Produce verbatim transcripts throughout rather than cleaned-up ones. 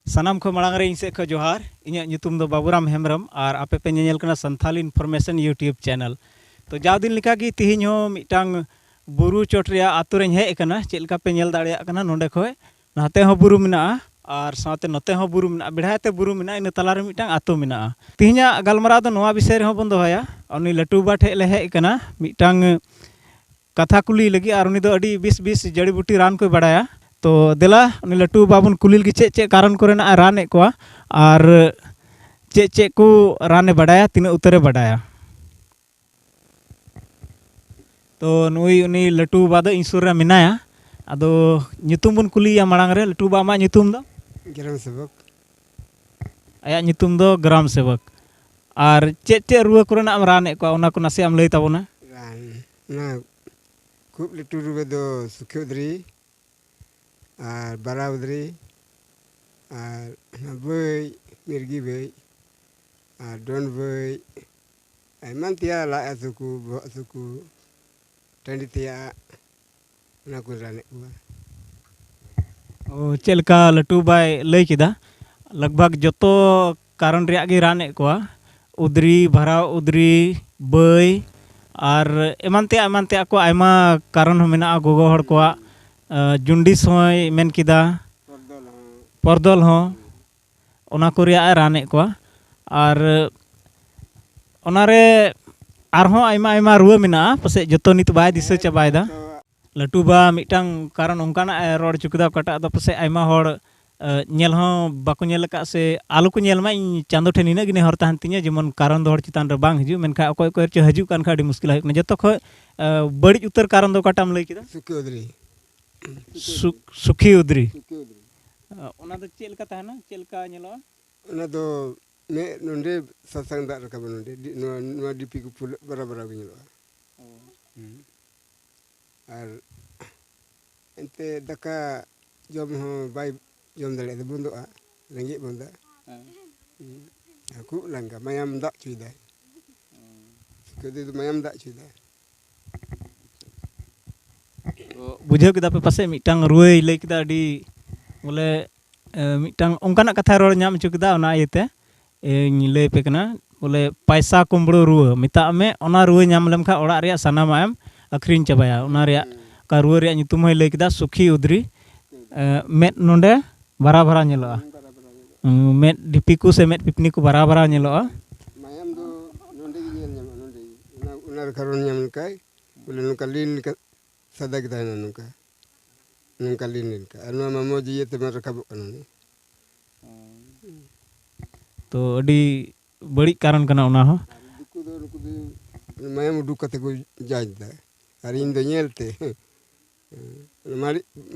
ᱥᱟᱱᱟᱢ ᱠᱷᱚᱱ ᱢᱟᱲᱟᱝ ᱨᱮ ᱤᱧ ᱥᱮᱫ ᱠᱷᱚᱱ ᱡᱚᱦᱟᱨ᱾ ᱤᱧᱟᱹᱜ ᱧᱩᱛᱩᱢ ᱫᱚ ᱵᱟᱵᱩᱨᱟᱢ ᱦᱮᱢᱵᱨᱚᱢ ᱟᱨ ᱟᱯᱮ ᱯᱮ ᱧᱮᱧᱮᱞ ᱠᱟᱱᱟ ᱥᱟᱱᱛᱷᱟᱞ ᱤᱱᱯᱷᱚᱨᱢᱮᱥᱚᱱ YouTube ᱪᱮᱱᱮᱞ᱾ ᱛᱚ ᱡᱟᱣ ᱫᱤᱱ ᱞᱮᱠᱟᱜᱮ ᱛᱤᱦᱤᱧ ᱦᱚᱸ ᱢᱤᱫᱴᱟᱝ ᱵᱩᱨᱩ ᱪᱚᱴ ᱨᱮᱭᱟᱜ ᱟᱛᱳ ᱨᱮᱧ ᱦᱮᱡ ᱟᱠᱟᱱᱟ᱾ ᱪᱮᱫ ᱞᱮᱠᱟ ᱯᱮ ᱧᱮᱞ ᱫᱟᱲᱮᱭᱟᱜ ᱠᱟᱱᱟ, ᱱᱚᱸᱰᱮ ᱠᱷᱚᱱ ᱱᱟᱛᱮ ᱦᱚᱸ ᱵᱩᱨᱩ ᱢᱮᱱᱟᱜᱼᱟ ᱟᱨ ᱥᱟᱶᱛᱮ ᱱᱚᱛᱮ ᱦᱚᱸ ᱵᱩᱨᱩ ᱢᱮᱱᱟᱜᱼᱟ, ᱵᱮᱲᱦᱟᱭ ᱛᱮ ᱵᱩᱨᱩ ᱢᱮᱱᱟᱜᱼᱟ, ᱤᱱᱟᱹ ᱛᱟᱞᱟᱨᱮ ᱢᱤᱫᱴᱟᱝ ᱟᱛᱳ ᱢᱮᱱᱟᱜᱼᱟ᱾ ᱛᱤᱦᱤᱧᱟᱜ ᱜᱟᱞᱢᱟᱨᱟᱣ ᱫᱚ ᱱᱚᱣᱟ ᱵᱤᱥᱚᱭ ᱨᱮᱦᱚᱸ ᱵᱚᱱ ᱫᱚᱦᱚᱭᱟ᱾ ᱩᱱᱤ ᱞᱟᱹᱴᱩ ᱵᱟᱵᱟ ᱴᱷᱮᱡ ᱞᱮ ᱦᱮᱡ ᱟᱠᱟᱱᱟ ᱢᱤᱫᱴᱟᱝ ᱠᱟᱛᱷᱟ ᱠᱩᱞᱤ ᱞᱟᱹᱜᱤᱫ, ᱟᱨ ᱩᱱᱤ ᱫᱚ ᱟᱹᱰᱤ ᱵᱮᱥ ᱵᱮᱥ ᱡᱟᱹᱲᱤ ᱵᱩᱴᱤ ᱨᱟᱱ ᱠᱚᱭ ᱵᱟᱲᱟᱭᱟ᱾ ᱛᱚ ᱫᱮᱞᱟ, ᱩᱱᱤ ᱞᱟᱹᱴᱩ ᱵᱟᱵᱟ ᱵᱚᱱ ᱠᱩᱞᱤ ᱞᱮᱜᱮ ᱪᱮᱫ ᱪᱮᱫ ᱠᱟᱨᱚᱱ ᱠᱚᱨᱮᱱᱟᱜ ᱮ ᱨᱟᱱᱮᱫ ᱠᱚᱣᱟ ᱟᱨ ᱪᱮᱫ ᱪᱮᱫ ᱠᱚ ᱨᱟᱱᱮ ᱵᱟᱰᱟᱭᱟ, ᱛᱤᱱᱟᱹᱜ ᱩᱛᱟᱹᱨᱮ ᱵᱟᱰᱟᱭᱟ᱾ ᱛᱚ ᱱᱩᱭ, ᱩᱱᱤ ᱞᱟᱹᱴᱩ ᱵᱟᱵᱟ ᱫᱚ ᱤᱧ ᱥᱩᱨ ᱨᱮ ᱢᱮᱱᱟᱭᱟ᱾ ᱟᱫᱚ ᱧᱩᱛᱩᱢ ᱵᱚᱱ ᱠᱩᱞᱤᱭᱮᱭᱟ ᱢᱟᱲᱟᱝ ᱨᱮ᱾ ᱞᱟᱹᱴᱩ ᱵᱟᱵᱟ, ᱟᱢᱟᱜ ᱧᱩᱛᱩᱢ ᱫᱚ? ᱜᱨᱟᱢ ᱥᱮᱵᱚᱠ᱾ ᱟᱭᱟᱜ ᱧᱩᱛᱩᱢ ᱫᱚ ᱜᱨᱟᱢ ᱥᱮᱵᱚᱠ᱾ ᱟᱨ ᱪᱮᱫ ᱪᱮᱫ ᱨᱩᱣᱟᱹ ᱠᱚᱨᱮᱱᱟᱜ ᱮᱢ ᱨᱟᱱᱮᱫ ᱠᱚᱣᱟ, ᱚᱱᱟ ᱠᱚ ᱱᱟᱥᱮᱭᱟᱜ ᱮᱢ ᱞᱟᱹᱭ ᱛᱟᱵᱚᱱᱟ? ᱨᱟᱱ, ᱚᱱᱟ ᱠᱷᱩᱵ ᱞᱟᱹᱴᱩ ᱨᱩᱣᱟᱹ ᱫᱚ ᱥᱩᱠᱷᱤ ᱩᱫᱽᱨᱤ ᱟᱨ ᱵᱟᱨᱟ ᱩᱫᱽᱨᱤ ᱟᱨ ᱚᱱᱟ ᱵᱟᱹᱭ, ᱢᱤᱨᱜᱤ ᱵᱟᱹᱭ ᱟᱨ ᱰᱚᱱ ᱵᱟᱹᱭ, ᱮᱢᱟᱱ ᱛᱮᱭᱟᱜ, ᱞᱟᱡ ᱦᱟᱹᱥᱩ ᱠᱚ, ᱵᱚᱦᱚᱜ ᱦᱟᱹᱥᱩ ᱠᱚ, ᱴᱟᱺᱰᱤ ᱛᱮᱭᱟᱜ, ᱚᱱᱟ ᱠᱚ ᱨᱟᱱᱮᱫ ᱠᱚᱣᱟ᱾ ᱚ, ᱪᱮᱫ ᱞᱮᱠᱟ ᱞᱟᱹᱴᱩ ᱵᱟᱭ ᱞᱟᱹᱭ ᱠᱮᱫᱟ, ᱞᱟᱜᱽ ᱵᱷᱟᱜᱽ ᱡᱚᱛᱚ ᱠᱟᱨᱚᱱ ᱨᱮᱭᱟᱜ ᱜᱮ ᱨᱟᱱᱮᱫ ᱠᱚᱣᱟ᱾ ᱩᱫᱽᱨᱤ, ᱵᱷᱟᱨᱟᱣ ᱩᱫᱽᱨᱤ, ᱵᱟᱹᱭ ᱟᱨ ᱮᱢᱟᱱ ᱛᱮᱭᱟᱜ, ᱮᱢᱟᱱ ᱛᱮᱭᱟᱜ ᱠᱚ ᱟᱭᱢᱟ ᱠᱟᱨᱚᱱ ᱦᱚᱸ ᱢᱮᱱᱟᱜᱼᱟ ᱜᱚᱜᱚ ᱦᱚᱲ ᱠᱚᱣᱟᱜ᱾ ᱟᱸ, ᱡᱩᱱᱰᱤᱥ ᱦᱚᱸᱭ ᱢᱮᱱ ᱠᱮᱫᱟ, ᱯᱚᱨᱫᱚᱞ ᱦᱚᱸ᱾ ᱯᱚᱨᱫᱚᱞ ᱦᱚᱸ᱾ ᱚᱱᱟ ᱠᱚ ᱨᱮᱭᱟᱜ ᱮ ᱨᱟᱱᱮᱫ ᱠᱚᱣᱟ᱾ ᱟᱨ ᱚᱱᱟᱨᱮ ᱟᱨᱦᱚᱸ ᱟᱭᱢᱟ ᱟᱭᱢᱟ ᱨᱩᱣᱟᱹ ᱢᱮᱱᱟᱜᱼᱟ, ᱯᱟᱥᱮᱡ ᱡᱚᱛᱚ ᱱᱤᱛ ᱵᱟᱭ ᱫᱤᱥᱟᱹ ᱪᱟᱵᱟᱭᱮᱫᱟ᱾ ᱞᱟᱹᱴᱩ ᱵᱟ ᱢᱤᱫᱴᱟᱝ ᱠᱟᱨᱚᱱ ᱚᱱᱠᱟᱱᱟᱜ ᱮ ᱨᱚᱲ ᱦᱚᱪᱚ ᱠᱮᱫᱟ, ᱚᱠᱟᱴᱟᱜ ᱫᱚ ᱯᱟᱥᱮᱡ ᱟᱭᱢᱟ ᱦᱚᱲ, ᱮ, ᱧᱮᱞ ᱦᱚᱸ ᱵᱟᱠᱚ ᱧᱮᱞ ᱟᱠᱟᱫ, ᱥᱮ ᱟᱞᱚ ᱠᱚ ᱧᱮᱞ ᱢᱟ᱾ ᱤᱧ ᱪᱟᱸᱫᱚ ᱴᱷᱮᱱ ᱱᱤᱱᱟᱹᱜ ᱜᱮ ᱱᱮᱦᱚᱨ ᱛᱟᱦᱮᱱ ᱛᱤᱧᱟᱹ, ᱡᱮᱢᱚᱱ ᱠᱟᱨᱚᱱ ᱫᱚ ᱦᱚᱲ ᱪᱮᱛᱟᱱ ᱨᱮ ᱵᱟᱝ ᱦᱤᱡᱩᱜ, ᱢᱮᱱᱠᱷᱟᱱ ᱚᱠᱚᱭ ᱚᱠᱚᱭ ᱨᱮᱪᱚ ᱦᱤᱡᱩᱜ ᱠᱟᱱ ᱠᱷᱟᱱ ᱟᱹᱰᱤ ᱢᱩᱥᱠᱤᱞ ᱦᱩᱭᱩᱜ ᱠᱟᱱᱟ᱾ ᱡᱚᱛᱚ ᱠᱷᱚᱱ, ᱮ, ᱵᱟᱹᱲᱤᱡ ᱩᱛᱟᱹᱨ ᱠᱟᱨᱚᱱ ᱫᱚ ᱚᱠᱟᱴᱟᱜ ᱮᱢ ᱞᱟᱹᱭ ᱠᱮᱫᱟ? ᱥᱩᱠᱷᱤ ᱩᱫᱽᱨᱤ᱾ ᱥᱩᱠ-, ᱥᱩᱠᱷᱤ ᱩᱫᱽᱨᱤ᱾ ᱥᱩᱠᱷᱤ ᱩᱫᱽᱨᱤ᱾ ᱮ, ᱚᱱᱟ ᱫᱚ ᱪᱮᱫ ᱞᱮᱠᱟ ᱛᱟᱦᱮᱱᱟ? ᱪᱮᱫ ᱞᱮᱠᱟ ᱧᱮᱞᱚᱜᱼᱟ? ᱚᱱᱟ ᱫᱚ ᱢᱮᱫ ᱱᱚᱸᱰᱮ ᱥᱟᱥᱟᱝ ᱫᱟᱜ ᱨᱟᱠᱟᱵᱟ, ᱱᱚᱸᱰᱮ ᱰᱤ-, ᱱᱚᱣᱟ, ᱱᱚᱣᱟ ᱰᱤᱯᱤ ᱠᱚ ᱯᱷᱩᱞᱟᱹᱜ ᱵᱟᱨᱟ ᱵᱟᱨᱟ ᱜᱮ ᱧᱮᱞᱚᱜᱼᱟ᱾ ᱚ᱾ ᱦᱩᱸ᱾ ᱟᱨ ᱮᱱᱛᱮ ᱫᱟᱠᱟ ᱡᱚᱢ ᱦᱚᱸ ᱵᱟᱭ ᱡᱚᱢ ᱫᱟᱲᱮᱭᱟᱜᱼᱟ, ᱵᱚᱱᱫᱚᱜᱼᱟ, ᱨᱮᱸᱜᱮᱡ ᱵᱚᱱᱫᱟ᱾ ᱦᱮᱸ᱾ ᱦᱩᱸ᱾ ᱟᱨ ᱠᱷᱩᱵ ᱞᱟᱸᱜᱟ, ᱢᱟᱭᱟᱢ ᱫᱟᱜ ᱦᱚᱪᱚᱭᱮᱫᱟᱭ᱾ ᱚ᱾ ᱥᱩᱠᱷᱤ ᱩᱫᱽᱨᱤ ᱫᱚ ᱢᱟᱭᱟᱢ ᱫᱟᱜ ᱦᱚᱪᱚᱭᱮᱫᱟᱭ᱾ ᱛᱚ, ᱵᱩᱡᱷᱟᱹᱣ ᱠᱮᱫᱟ ᱯᱮ ᱯᱟᱥᱮᱡ ᱢᱤᱫᱴᱟᱝ ᱨᱩᱣᱟᱹᱭ ᱞᱟᱹᱭ ᱠᱮᱫᱟ, ᱟᱹᱰᱤ ᱵᱚᱞᱮ ᱢᱤᱫᱴᱟᱝ ᱚᱱᱠᱟᱱᱟᱜ ᱠᱟᱛᱷᱟᱭ ᱨᱚᱲ ᱧᱟᱢ ᱦᱚᱪᱚ ᱠᱮᱫᱟ, ᱚᱱᱟ ᱤᱭᱟᱹᱛᱮ ᱤᱧ ᱞᱟᱹᱭ ᱟᱯᱮ ᱠᱟᱱᱟ᱾ ᱵᱚᱞᱮ, ᱯᱟᱭᱥᱟ ᱠᱩᱢᱵᱽᱲᱩ ᱨᱩᱣᱟᱹ ᱢᱮᱛᱟᱜ ᱢᱮ, ᱚᱱᱟ ᱨᱩᱣᱟᱹ ᱧᱟᱢ ᱞᱮᱢᱠᱷᱟᱱ ᱚᱲᱟᱜ ᱨᱮᱭᱟᱜ ᱥᱟᱱᱟᱢᱟᱜ ᱮᱢ ᱟᱹᱠᱷᱨᱤᱧ ᱪᱟᱵᱟᱭᱟ᱾ ᱚᱱᱟ ᱨᱮᱭᱟᱜ, ᱚᱠᱟ ᱨᱩᱣᱟᱹ ᱨᱮᱭᱟᱜ ᱧᱩᱛᱩᱢ ᱦᱚᱸᱭ ᱞᱟᱹᱭ ᱠᱮᱫᱟ, ᱥᱩᱠᱷᱤ ᱩᱫᱽᱨᱤ᱾ ᱢᱮᱫ ᱱᱚᱰᱮ ᱵᱟᱨᱟ ᱵᱟᱨᱟ ᱧᱮᱞᱚᱜᱼᱟ᱾ ᱢᱮᱫ ᱰᱷᱤᱯᱤ ᱠᱚ ᱥᱮ ᱢᱮᱫ ᱯᱤᱯᱱᱤ ᱠᱚ ᱵᱟᱨᱟ ᱵᱟᱨᱟ ᱧᱮᱞᱚᱜᱼᱟ᱾ ᱢᱟᱭᱟᱢ ᱫᱚ ᱱᱚᱰᱮ ᱜᱮ ᱧᱮᱞ ᱧᱟᱢᱚᱜᱼᱟ, ᱱᱚᱰᱮ ᱜᱮ᱾ ᱚᱱᱟ, ᱚᱱᱟ ᱨᱮᱠᱷᱟ ᱨᱚᱲ ᱧᱟᱢ ᱞᱮᱠᱷᱟᱡ, ᱵᱚᱞᱮ, ᱱᱚᱝᱠᱟ ᱞᱤᱱ ᱞᱮᱠᱟ ᱥᱟᱫᱟ ᱜᱮ ᱛᱟᱦᱮᱱᱟ, ᱱᱚᱝᱠᱟ, ᱱᱚᱝᱠᱟ ᱞᱤᱱ ᱞᱮᱱᱠᱷᱟᱱ᱾ ᱟᱨ ᱱᱚᱣᱟ ᱢᱟ ᱢᱚᱡᱽ ᱤᱭᱟᱹ ᱛᱮᱢᱟ ᱨᱟᱠᱟᱵᱚᱜ ᱠᱟᱱᱟ ᱱᱚᱣᱟ᱾ ᱛᱚ, ᱟᱹᱰᱤ ᱵᱟᱹᱲᱤᱡ ᱠᱟᱨᱚᱱ ᱠᱟᱱᱟ ᱚᱱᱟ ᱦᱚᱸ᱾ ᱟᱨ ᱫᱤᱠᱩ ᱫᱚ, ᱱᱩᱠᱩ ᱫᱚ ᱢᱟᱭᱟᱢ ᱩᱰᱩᱠ ᱠᱟᱛᱮ ᱠᱚ ᱡᱟᱡᱽ ᱫᱟ, ᱟᱨ ᱤᱧ ᱫᱚ ᱧᱮᱞ ᱛᱮ᱾ ᱢᱟᱹᱲᱤ-,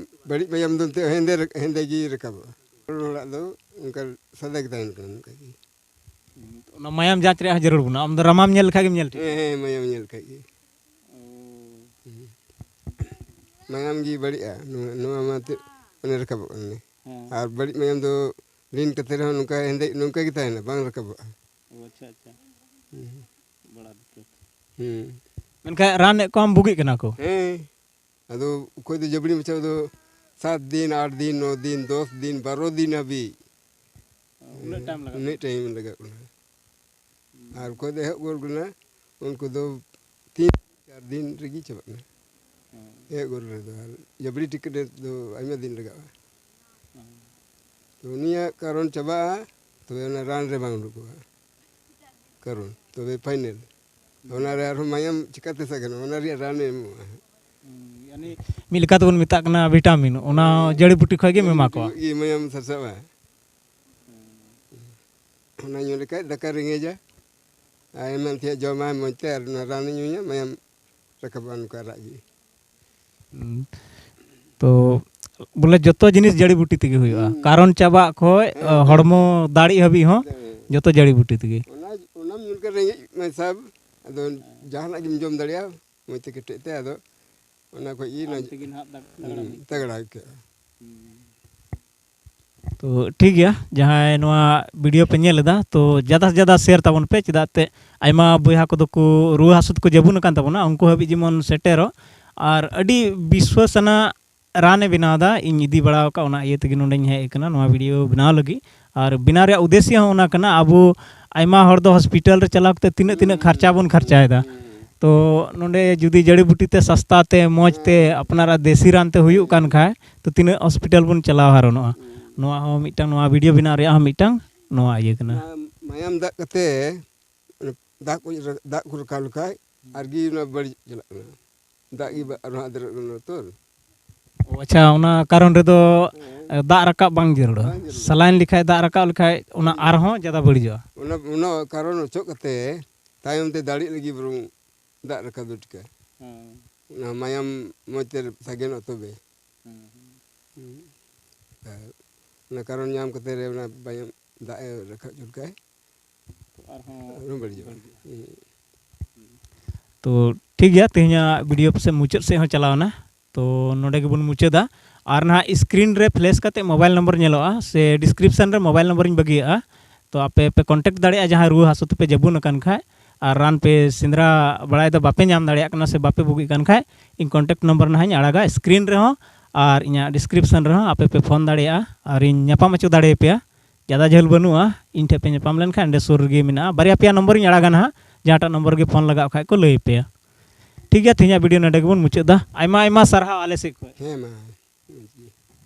ᱵᱟᱹᱲᱤᱡ ᱢᱟᱭᱟᱢ ᱫᱚ ᱮᱱᱛᱮ ᱦᱮᱸᱫᱮ ᱨᱮ-, ᱦᱮᱸᱫᱮ ᱜᱮ ᱨᱟᱠᱟᱵᱚᱜᱼᱟ᱾ ᱦᱚᱲᱟᱜ ᱫᱚ ᱚᱱᱠᱟ ᱥᱟᱫᱟ ᱜᱮ ᱛᱟᱦᱮᱱ ᱠᱟᱱᱟ, ᱚᱱᱠᱟ ᱜᱮ᱾ ᱚᱱᱟ ᱢᱟᱭᱟᱢ ᱡᱟᱸᱪ ᱨᱮᱭᱟᱜ ᱦᱚᱸ ᱡᱟᱹᱨᱩᱲ ᱵᱟᱹᱱᱩᱜᱼᱟ, ᱟᱢ ᱫᱚ ᱨᱟᱢᱟᱢ ᱧᱮᱞ ᱞᱮᱠᱷᱟᱡ ᱜᱮᱢ ᱧᱮᱞ ᱴᱷᱤᱠ᱾ ᱦᱮᱸ, ᱦᱮᱸ, ᱢᱟᱭᱟᱢ ᱧᱮᱞ ᱞᱮᱠᱷᱟᱡ ᱜᱮ᱾ ᱦᱩᱸ᱾ ᱢᱟᱭᱟᱢ ᱜᱮ ᱵᱟᱹᱲᱤᱡᱼᱟ, ᱱᱚᱣᱟ, ᱱᱚᱣᱟ ᱢᱟ ᱮᱱᱛᱮᱫ ᱚᱱᱮ ᱨᱟᱠᱟᱵᱚᱜ ᱠᱟᱱ ᱜᱮ᱾ ᱦᱮᱸ᱾ ᱟᱨ ᱵᱟᱹᱲᱤᱡ ᱢᱟᱭᱟᱢ ᱫᱚ ᱞᱤᱱ ᱠᱟᱛᱮ ᱨᱮᱦᱚᱸ ᱱᱚᱝᱠᱟ ᱦᱮᱸᱫᱮ, ᱱᱚᱝᱠᱟ ᱜᱮ ᱛᱟᱦᱮᱱᱟ, ᱵᱟᱝ ᱨᱟᱠᱟᱵᱚᱜᱼᱟ᱾ ᱚ, ᱟᱪᱪᱷᱟ, ᱟᱪᱪᱷᱟ᱾ ᱦᱩᱸ᱾ ᱵᱟᱲᱟ ᱫᱚ᱾ ᱦᱩᱸ᱾ ᱢᱮᱱᱠᱷᱟᱱ ᱨᱟᱱᱮᱫ ᱠᱚᱣᱟᱢ, ᱵᱩᱜᱤᱜ ᱠᱟᱱᱟ ᱠᱚ? ᱦᱮᱸ᱾ ᱟᱫᱚ ᱚᱠᱚᱭ ᱫᱚ ᱡᱟᱵᱽᱲᱤ ᱢᱟᱪᱷᱟ ᱫᱚ ᱥᱟᱛ ᱫᱤᱱ, ᱟᱴ ᱫᱤᱱ, ᱱᱚ ᱫᱤᱱ, ᱫᱚᱥ ᱫᱤᱱ, ᱵᱟᱨᱚ ᱫᱤᱱ ᱦᱟᱹᱵᱤᱡ᱾ ᱩᱱᱟᱹᱜ time ᱞᱟᱜᱟᱜ ᱩᱱᱟᱹᱜ time ᱞᱟᱜᱟᱜ ᱠᱟᱱᱟ᱾ ᱟᱨ ᱚᱠᱚᱭ ᱫᱚ ᱮᱦᱚᱵ ᱜᱚᱫ ᱠᱟᱱᱟ, ᱩᱱᱠᱩ ᱫᱚ ᱛᱤᱱ ᱪᱟᱨ ᱫᱤᱱ ᱨᱮᱜᱮ ᱪᱟᱵᱟᱜ ᱠᱟᱱᱟ᱾ ᱦᱮᱸ᱾ ᱮᱦᱚᱵ ᱜᱚᱫ ᱨᱮᱫᱚ, ᱟᱨ ᱡᱟᱵᱽᱲᱤ ᱴᱤᱠᱤᱴ ᱫᱚ ᱟᱭᱢᱟ ᱫᱤᱱ ᱞᱟᱜᱟᱜᱼᱟ᱾ ᱦᱮᱸ᱾ ᱛᱚ, ᱩᱱᱤᱭᱟᱜ ᱠᱟᱨᱚᱱ ᱪᱟᱵᱟᱜᱼᱟ, ᱛᱚᱵᱮ ᱚᱱᱟ ᱨᱟᱱ ᱨᱮ ᱵᱟᱝ ᱩᱰᱩᱠᱚᱜᱼᱟ᱾ ᱠᱟᱨᱚᱱ, ᱛᱚᱵᱮ final᱾ ᱚᱱᱟ ᱨᱮ ᱟᱨᱦᱚᱸ ᱢᱟᱭᱟᱢ ᱪᱤᱠᱟᱹᱛᱮ ᱥᱟᱜᱮᱱᱚᱜᱼᱟ? ᱚᱱᱟ ᱨᱮᱭᱟᱜ ᱨᱟᱱᱮ ᱮᱢᱚᱜᱼᱟ᱾ ᱦᱩᱸ, ᱭᱟᱱᱤ ᱢᱤᱫ ᱞᱮᱠᱟ ᱛᱮᱵᱚᱱ ᱢᱮᱛᱟᱜ ᱠᱟᱱᱟ vitamin, ᱚᱱᱟ ᱦᱮᱸ᱾ ᱡᱟᱹᱲᱤ ᱵᱩᱴᱤ ᱠᱷᱚᱱ ᱜᱮ ᱮᱢᱟ ᱠᱚᱣᱟ᱾ ᱤᱭᱟᱹ ᱢᱟᱭᱟᱢ ᱥᱟᱨᱥᱟᱜᱼᱟ᱾ ᱚᱱᱟ ᱧᱩ ᱞᱮᱠᱷᱟᱡ ᱫᱟᱠᱟ ᱨᱮᱸᱜᱮᱡᱟ, ᱟᱨ ᱮᱢᱟᱱ ᱛᱮᱭᱟᱜ ᱡᱚᱢᱟᱭ ᱢᱚᱡᱽ ᱛᱮ, ᱟᱨ ᱚᱱᱟ ᱨᱟᱱᱮ ᱧᱩᱭᱟ, ᱢᱟᱭᱟᱢ ᱨᱟᱠᱟᱵᱚᱜᱼᱟ ᱱᱚᱝᱠᱟ ᱨᱟᱜ ᱜᱮ᱾ ᱦᱩᱸ᱾ ᱛᱚ, ᱵᱚᱞᱮ, ᱡᱚᱛᱚ ᱡᱤᱱᱤᱥ ᱡᱟᱹᱲᱤ ᱵᱩᱴᱤ ᱛᱮᱜᱮ ᱦᱩᱭᱩᱜᱼᱟ᱾ ᱦᱩᱸ᱾ ᱠᱟᱨᱚᱱ ᱪᱟᱵᱟᱜ ᱠᱷᱚᱡ, ᱦᱮᱸ, ᱦᱮᱸ᱾ ᱦᱚᱲᱢᱚ ᱫᱟᱲᱮ ᱦᱟᱹᱵᱤᱡ ᱦᱚᱸ ᱦᱮᱸ᱾ ᱡᱚᱛᱚ ᱡᱟᱹᱲᱤ ᱵᱩᱴᱤ ᱛᱮᱜᱮ᱾ ᱚᱱᱟ, ᱚᱱᱟᱢ ᱧᱩ ᱞᱮᱠᱷᱟᱱ ᱨᱮᱸᱜᱮᱡ ᱢᱮ ᱥᱟᱵ, ᱟᱫᱚ ᱡᱟᱦᱟᱱᱟᱜ ᱜᱮᱢ ᱡᱚᱢ ᱫᱟᱲᱮᱭᱟᱜᱼᱟ, ᱢᱚᱡᱽ ᱛᱮ ᱠᱮᱴᱮᱡ ᱛᱮ, ᱟᱫᱚ ᱚᱱᱟ ᱠᱷᱚᱡ ᱜᱮ ᱟᱢ ᱱᱚᱡ-, ᱛᱮᱜᱮ ᱱᱟᱦᱟᱜ ᱛᱟᱜ-, ᱛᱟᱜᱲᱟᱢ ᱦᱩᱸ, ᱟᱹᱭᱠᱟᱹᱣᱟ᱾ ᱛᱟᱜᱲᱟ ᱟᱹᱭᱠᱟᱹᱜᱼᱟ᱾ ᱦᱩᱸ᱾ ᱛᱚ, ᱴᱷᱤᱠ ᱜᱮᱭᱟ, ᱡᱟᱦᱟᱸᱭ ᱱᱚᱣᱟ video ᱯᱮ ᱧᱮᱞ ᱮᱫᱟ, ᱛᱚ, ᱡᱟᱫᱟ ᱥᱮ ᱡᱟᱫᱟ share ᱛᱟᱵᱚᱱ ᱯᱮ, ᱪᱮᱫᱟᱜ ᱛᱮ ᱟᱭᱢᱟ ᱵᱚᱭᱦᱟ ᱠᱚᱫᱚ ᱠᱚ ᱨᱩᱣᱟᱹ ᱦᱟᱹᱥᱩ ᱛᱮᱠᱚ ᱡᱟᱹᱵᱩᱱ ᱟᱠᱟᱱ ᱛᱟᱵᱚᱱᱟ, ᱩᱱᱠᱩ ᱦᱟᱹᱵᱤᱡ ᱡᱮᱢᱚᱱ ᱥᱮᱴᱮᱨᱚᱜ᱾ ᱟᱨ ᱟᱹᱰᱤ ᱵᱤᱥᱣᱟᱹᱥ ᱟᱱᱟᱜ ᱨᱟᱱᱮ ᱵᱮᱱᱟᱣ ᱮᱫᱟ, ᱤᱧ ᱤᱫᱤ ᱵᱟᱲᱟ ᱟᱠᱟᱫ, ᱚᱱᱟ ᱤᱭᱟᱹ ᱛᱮᱜᱮ ᱱᱚᱰᱮᱧ ᱦᱮᱡ ᱟᱠᱟᱱᱟ ᱱᱚᱣᱟ ᱵᱷᱤᱰᱤᱭᱳ ᱵᱮᱱᱟᱣ ᱞᱟᱹᱜᱤᱫ᱾ ᱟᱨ ᱵᱮᱱᱟᱣ ᱨᱮᱭᱟᱜ ᱩᱫᱽᱫᱮᱥᱭᱚ ᱦᱚᱸ ᱚᱱᱟ ᱠᱟᱱᱟ, ᱟᱵᱚ ᱟᱭᱢᱟ ᱦᱚᱲ ᱫᱚ ᱦᱚᱥᱯᱤᱴᱟᱞ ᱨᱮ ᱪᱟᱞᱟᱣ ᱠᱟᱛᱮ ᱛᱤᱱᱟᱹᱜ ᱛᱤᱱᱟᱹᱜ ᱠᱷᱚᱨᱪᱟ ᱵᱚᱱ ᱠᱷᱚᱨᱪᱟᱭᱮᱫᱟ᱾ ᱛᱚ ᱱᱚᱰᱮ ᱡᱩᱫᱤ ᱡᱟᱹᱲᱤ ᱵᱩᱴᱤ ᱛᱮ ᱥᱟᱥᱛᱟ ᱛᱮ ᱢᱚᱡᱽ ᱛᱮ ᱟᱯᱱᱟᱨᱟᱜ ᱫᱮᱥᱤ ᱨᱟᱱ ᱛᱮ ᱦᱩᱭᱩᱜ ᱠᱟᱱ ᱠᱷᱟᱡ, ᱛᱚ ᱛᱤᱱᱟᱹᱜ ᱦᱚᱥᱯᱤᱴᱟᱞ ᱵᱚᱱ ᱪᱟᱞᱟᱣ ᱦᱟᱨᱚᱱᱚᱜᱼᱟ᱾ ᱱᱚᱣᱟ ᱦᱚᱸ ᱢᱤᱫᱴᱟᱝ, ᱱᱚᱣᱟ ᱵᱷᱤᱰᱤᱭᱳ ᱵᱮᱱᱟᱣ ᱨᱮᱭᱟᱜ ᱦᱚᱸ ᱢᱤᱫᱴᱟᱝ ᱱᱚᱣᱟ ᱤᱭᱟᱹ ᱠᱟᱱᱟ᱾ ᱚᱱᱟ ᱢᱟᱭᱟᱢ ᱫᱟᱜ ᱠᱟᱛᱮ, ᱚᱱᱟ ᱫᱟᱜ ᱠᱚ ᱨᱟ-, ᱫᱟᱜ ᱠᱚ ᱨᱟᱠᱟᱵ ᱞᱮᱠᱷᱟᱡ ᱟᱨᱜᱮ ᱚᱱᱟ ᱵᱟᱹᱲᱤᱡ ᱪᱟᱞᱟᱜ ᱠᱟᱱᱟ᱾ ᱫᱟᱜ ᱜᱮ ᱵᱟ-, ᱟᱨᱦᱚᱸ ᱟᱫᱮᱨᱚᱜ ᱠᱟᱱᱟ ᱛᱚ᱾ ᱚ, ᱟᱪᱪᱷᱟ, ᱚᱱᱟ ᱠᱟᱨᱚᱱ ᱨᱮᱫᱚ, ᱦᱮᱸ᱾ ᱮ, ᱫᱟᱜ ᱨᱟᱠᱟᱵ ᱵᱟᱝ ᱡᱟᱹᱨᱩᱲᱟ᱾ ᱵᱟᱝ ᱡᱟᱹᱨᱩᱲᱟ᱾ ᱥᱟᱞᱟᱭᱤᱱ ᱞᱮᱠᱷᱟᱡ ᱫᱟᱜ ᱨᱟᱠᱟᱵ ᱞᱮᱠᱷᱟᱡ ᱚᱱᱟ ᱦᱮᱸ᱾ ᱟᱨᱦᱚᱸ ᱡᱟᱫᱟ ᱵᱟᱹᱲᱤᱡᱚᱜᱼᱟ᱾ ᱚᱱᱟ, ᱚᱱᱟ ᱠᱟᱨᱚᱱ ᱚᱪᱚᱜ ᱠᱟᱛᱮ ᱛᱟᱭᱚᱢ ᱛᱮ ᱫᱟᱲᱮᱜ ᱞᱟᱹᱜᱤᱫ ᱵᱚᱨᱚᱝ ᱫᱟᱜ ᱨᱟᱠᱟᱵ ᱫᱚ ᱴᱷᱤᱠᱟ᱾ ᱦᱮᱸ᱾ ᱚᱱᱟ ᱢᱟᱭᱟᱢ ᱢᱚᱡᱽ ᱛᱮ ᱥᱟᱜᱮᱱᱚᱜ ᱛᱚᱵᱮ᱾ ᱦᱮᱸ, ᱦᱮᱸ᱾ ᱦᱩᱸ᱾ ᱟᱨ ᱚᱱᱟ ᱠᱟᱨᱚᱱ ᱧᱟᱢ ᱠᱟᱛᱮ ᱨᱮ ᱚᱱᱟ ᱵᱟᱭᱟᱢ ᱫᱟᱜ ᱮ ᱨᱟᱠᱟᱵ ᱦᱚᱪᱚ ᱞᱮᱠᱷᱟᱡ ᱟᱨᱦᱚᱸ ᱟᱨᱦᱚᱸ ᱵᱟᱹᱲᱤᱡᱚᱜᱼᱟ᱾ ᱵᱟᱹᱲᱤᱡᱚᱜᱼᱟ᱾ ᱦᱩᱸ᱾ ᱛᱚ ᱴᱷᱤᱠ ᱜᱮᱭᱟ, ᱛᱮᱦᱮᱧᱟᱜ ᱵᱷᱤᱰᱤᱭᱳ ᱯᱟᱥᱮᱡ ᱢᱩᱪᱟᱹᱫ ᱥᱮᱫ ᱦᱚᱸ ᱪᱟᱞᱟᱣ ᱮᱱᱟ᱾ ᱛᱚ ᱱᱚᱰᱮ ᱜᱮᱵᱚᱱ ᱢᱩᱪᱟᱹᱫᱟ᱾ ᱟᱨ ᱱᱟᱦᱟᱜ screen ᱨᱮ flash ᱠᱟᱛᱮ mobile number ᱧᱮᱞᱚᱜᱼᱟ, ᱥᱮ description ᱨᱮ mobile number ᱤᱧ ᱵᱟᱹᱜᱤᱭᱟᱜᱼᱟ᱾ ᱛᱚ ᱟᱯᱮ ᱯᱮ contact ᱫᱟᱲᱮᱭᱟᱜᱼᱟ ᱡᱟᱦᱟᱸᱭ ᱨᱩᱣᱟᱹ ᱦᱟᱹᱥᱩ ᱛᱮᱯᱮ ᱡᱟᱹᱵᱩᱱ ᱟᱠᱟᱱ ᱠᱷᱟᱡ, ᱟᱨ ᱨᱟᱱ ᱯᱮ ᱥᱮᱸᱫᱽᱨᱟ ᱵᱟᱲᱟᱭᱮᱫᱟ, ᱵᱟᱯᱮ ᱧᱟᱢ ᱫᱟᱲᱮᱭᱟᱜ ᱠᱟᱱᱟ ᱥᱮ ᱵᱟᱯᱮ ᱵᱩᱜᱤᱜ ᱠᱟᱱ ᱠᱷᱟᱡ, ᱤᱧ contact number ᱱᱟᱦᱟᱜ ᱤᱧ ᱟᱲᱟᱜᱟ screen ᱨᱮᱦᱚᱸ, ᱟᱨ ᱤᱧᱟᱹᱜ description ᱨᱮᱦᱚᱸ ᱟᱯᱮ ᱯᱮ ᱯᱷᱳᱱ ᱫᱟᱲᱮᱭᱟᱜᱼᱟ, ᱟᱨᱤᱧ ᱧᱟᱯᱟᱢ ᱦᱚᱪᱚ ᱫᱟᱲᱮᱭᱟᱯᱮᱭᱟ᱾ ᱡᱟᱫᱟ ᱡᱷᱟᱹᱞ ᱵᱟᱹᱱᱩᱜᱼᱟ, ᱤᱧ ᱴᱷᱮᱱ ᱯᱮ ᱧᱟᱯᱟᱢ ᱞᱮᱱᱠᱷᱟᱱ ᱚᱸᱰᱮ ᱥᱩᱨ ᱨᱮᱜᱮ ᱢᱮᱱᱟᱜᱼᱟ᱾ ᱵᱟᱨᱭᱟ ᱯᱮᱭᱟ ᱱᱚᱢᱵᱚᱨᱤᱧ ᱟᱲᱟᱜᱟ ᱱᱟᱦᱟᱜ, ᱡᱟᱦᱟᱸᱴᱟᱜ ᱱᱚᱢᱵᱚᱨ ᱜᱮ ᱯᱷᱳᱱ ᱞᱟᱜᱟᱣ ᱠᱷᱟᱡ ᱠᱚ ᱞᱟᱹᱭ ᱟᱯᱮᱭᱟ᱾ ᱴᱷᱤᱠ ᱜᱮᱭᱟ, ᱛᱮᱦᱮᱧᱟᱜ ᱵᱷᱤᱰᱤᱭᱳ ᱱᱚᱰᱮ ᱜᱮᱵᱚᱱ ᱢᱩᱪᱟᱹᱫ ᱮᱫᱟ᱾ ᱟᱭᱢᱟ ᱟᱭᱢᱟ ᱥᱟᱨᱦᱟᱣ ᱟᱞᱮ ᱥᱮᱫ ᱠᱷᱚᱱ᱾ ᱦᱮᱸ ᱢᱟ᱾